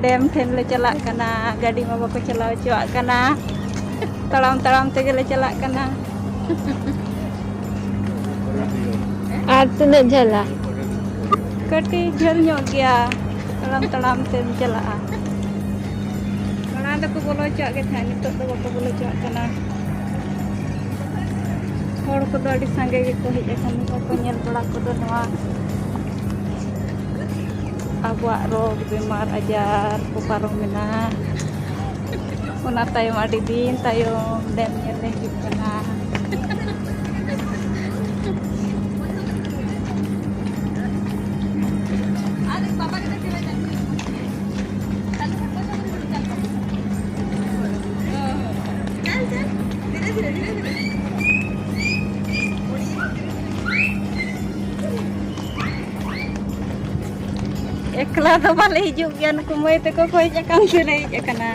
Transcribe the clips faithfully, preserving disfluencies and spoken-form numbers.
Dam ᱴᱷᱮᱱ ᱞᱮ ᱪᱟᱞᱟᱜ ᱠᱟᱱᱟ᱾ ᱜᱟᱹᱰᱤ ᱢᱟ ᱵᱟᱠᱚ ᱪᱟᱞᱟᱣ ᱦᱚᱪᱚᱣᱟᱜ ᱠᱟᱱᱟ᱾ ᱛᱟᱲᱟᱢ ᱛᱟᱲᱟᱢ ᱛᱮᱜᱮ ᱞᱮ ᱪᱟᱞᱟᱜ ᱠᱟᱱᱟ᱾ ᱟᱨ ᱛᱤᱱᱟᱹᱜ ᱡᱷᱟᱹᱞᱟ? ᱠᱟᱹᱴᱤᱡ ᱡᱷᱟᱹᱞ ᱧᱚᱜ ᱜᱮᱭᱟ, ᱛᱟᱲᱟᱢ ᱛᱟᱲᱟᱢ ᱛᱮᱢ ᱪᱟᱞᱟᱜᱼᱟ᱾ ᱢᱟᱲᱟᱝ ᱫᱚᱠᱚ ᱵᱚᱞᱚ ᱦᱚᱪᱚᱣᱟᱜ ᱜᱮ ᱛᱟᱦᱮᱸᱫ, ᱱᱤᱛᱚᱜ ᱫᱚ ᱵᱟᱠᱚ ᱵᱚᱞᱚ ᱦᱚᱪᱚᱣᱟᱜ ᱠᱟᱱᱟ᱾ ᱦᱚᱲ ᱠᱚᱫᱚ ᱟᱹᱰᱤ ᱥᱟᱸᱜᱮ ᱜᱮᱠᱚ ᱦᱮᱡ ᱟᱠᱟᱱ ᱜᱮᱭᱟ ᱠᱚ ᱧᱮᱞ ᱵᱟᱲᱟ ᱠᱚᱫᱚ ᱱᱚᱣᱟ ᱟᱵᱚᱣᱟᱜ ᱨᱳᱜᱽ ᱵᱮᱢᱟᱨ ᱟᱡᱟᱨ ᱠᱚ ᱯᱟᱨᱚᱢᱮᱱᱟ᱾ ᱚᱱᱟ ᱛᱟᱭᱚᱢ ᱟᱹᱰᱤ ᱫᱤᱱ ᱛᱟᱭᱚᱢ ᱰᱮᱢ ᱧᱮᱞ ᱞᱮ ᱦᱤᱡᱩᱜ ᱠᱟᱱᱟ᱾ ᱮᱠᱞᱟ ᱫᱚ ᱵᱟᱞᱮ ᱦᱤᱡᱩᱜ ᱜᱮᱭᱟ, ᱱᱩᱠᱩ ᱢᱟᱹᱭ ᱛᱟᱠᱚ ᱠᱚ ᱦᱮᱡ ᱟᱠᱟᱱ ᱛᱮᱞᱮ ᱦᱮᱡ ᱟᱠᱟᱱᱟ᱾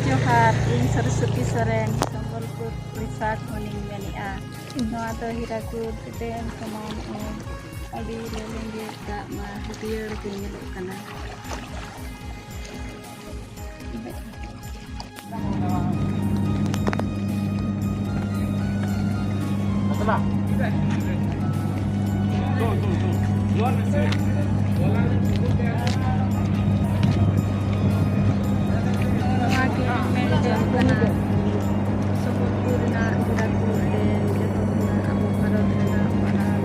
ᱡᱚᱦᱟᱨ, ᱤᱧ ᱥᱚᱨᱚᱥᱚᱛᱤ ᱥᱚᱨᱮᱱ, ᱥᱚᱢᱵᱚᱞᱯᱩᱨ ᱩᱲᱤᱥᱥᱟ ᱠᱷᱚᱱᱤᱧ ᱢᱮᱱᱮᱫᱼᱟ᱾ ᱱᱚᱣᱟ ᱫᱚ ᱦᱤᱨᱟᱠᱩᱫ ᱰᱮᱢ ᱠᱟᱱᱟ᱾ ᱱᱚᱜᱼᱚᱭ ᱟᱹᱰᱤ ᱞᱮᱸᱡᱮᱫ ᱫᱟᱜ ᱢᱟ ᱦᱟᱹᱨᱭᱟᱹᱲ ᱜᱮ ᱧᱮᱞᱚᱜ ᱠᱟᱱᱟ᱾ ᱱᱚᱣᱟ ᱜᱮ ᱢᱮᱱ ᱰᱮᱢ ᱠᱟᱱᱟ᱾ ᱥᱚᱢᱵᱚᱞᱯᱩᱨ ᱨᱮᱱᱟᱜ ᱦᱤᱨᱟᱠᱩᱫ ᱰᱮᱢ, ᱡᱚᱛᱚ ᱠᱷᱚᱱᱟᱜ ᱟᱵᱚ ᱵᱷᱟᱨᱚᱛ ᱨᱮᱱᱟᱜ ᱢᱟᱨᱟᱝ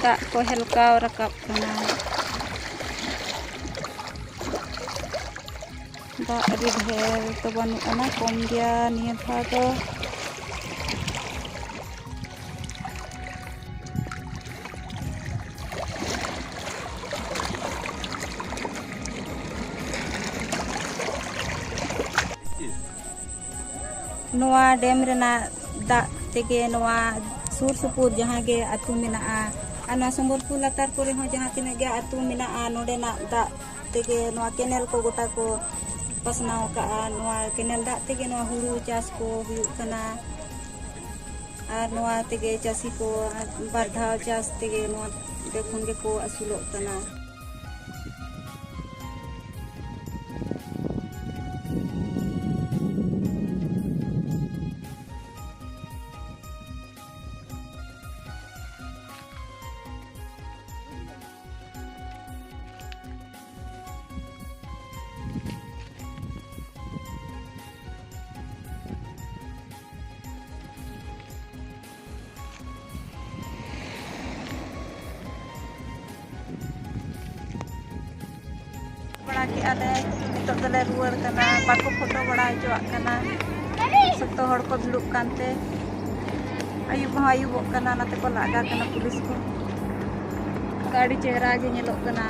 ᱫᱟᱜ ᱠᱚ ᱦᱮᱞᱠᱟᱣ ᱨᱟᱠᱟᱵ ᱠᱟᱱᱟ᱾ ᱫᱟᱜ ᱟᱹᱰᱤ ᱰᱷᱮᱨ ᱫᱚ ᱵᱟᱹᱱᱩᱜ ᱟᱱᱟ, ᱠᱚᱢ ᱜᱮᱭᱟ ᱱᱤᱭᱟᱹ ᱫᱷᱟᱣ ᱫᱚ᱾ ᱱᱚᱣᱟ ᱰᱮᱢ ᱨᱮᱱᱟᱜ ᱫᱟᱜ ᱛᱮᱜᱮ ᱱᱚᱣᱟ ᱥᱩᱨ ᱥᱩᱯᱩᱨ ᱡᱟᱦᱟᱸ ᱜᱮ ᱟᱹᱛᱩ ᱢᱮᱱᱟᱜᱼᱟ, ᱟᱨ ᱱᱚᱣᱟ ᱥᱚᱢᱵᱚᱞᱯᱩᱨ ᱞᱟᱛᱟᱨ ᱠᱚᱨᱮ ᱦᱚᱸ ᱡᱟᱦᱟᱸ ᱛᱤᱱᱟᱹᱜ ᱜᱮ ᱟᱹᱛᱩ ᱢᱮᱱᱟᱜᱼᱟ, ᱱᱚᱰᱮᱱᱟᱜ ᱫᱟᱜ ᱛᱮᱜᱮ ᱱᱚᱣᱟ ᱠᱮᱱᱮᱞ ᱠᱚ ᱜᱚᱴᱟ ᱠᱚ ᱯᱟᱥᱱᱟᱣ ᱟᱠᱟᱜᱼᱟ᱾ ᱱᱚᱣᱟ ᱠᱮᱱᱮᱞ ᱫᱟᱜ ᱛᱮᱜᱮ ᱱᱚᱣᱟ ᱦᱩᱲᱩ ᱪᱟᱥ ᱠᱚ ᱦᱩᱭᱩᱜ ᱠᱟᱱᱟ, ᱟᱨ ᱱᱚᱣᱟ ᱛᱮᱜᱮ ᱪᱟᱹᱥᱤ ᱠᱚ ᱵᱟᱨ ᱫᱷᱟᱣ ᱪᱟᱥ ᱛᱮᱜᱮ ᱱᱚᱣᱟ ᱠᱷᱚᱱ ᱜᱮᱠᱚ ᱟᱹᱥᱩᱞᱚᱜ ᱠᱟᱱᱟ᱾ ᱵᱟᱲᱟ ᱠᱮᱜᱼᱟ ᱞᱮ, ᱱᱤᱛᱚᱜ ᱫᱚᱞᱮ ᱨᱩᱣᱟᱹᱲ ᱠᱟᱱᱟ᱾ ᱵᱟᱠᱚ ᱯᱷᱳᱴᱳ ᱵᱟᱲᱟ ᱦᱚᱪᱚᱣᱟᱜ ᱠᱟᱱᱟ, ᱡᱚᱛᱚ ᱦᱚᱲ ᱠᱚ ᱫᱩᱲᱩᱵ ᱠᱟᱱᱛᱮ᱾ ᱟᱹᱭᱩᱵ ᱦᱚᱸ ᱟᱹᱭᱩᱵᱚᱜ ᱠᱟᱱᱟ, ᱚᱱᱟᱛᱮ ᱠᱚ ᱞᱟᱜᱟ ᱠᱟᱱᱟ ᱯᱩᱞᱤᱥ ᱠᱚ᱾ ᱟᱹᱰᱤ ᱪᱮᱦᱨᱟ ᱜᱮ ᱧᱮᱞᱚᱜ ᱠᱟᱱᱟ᱾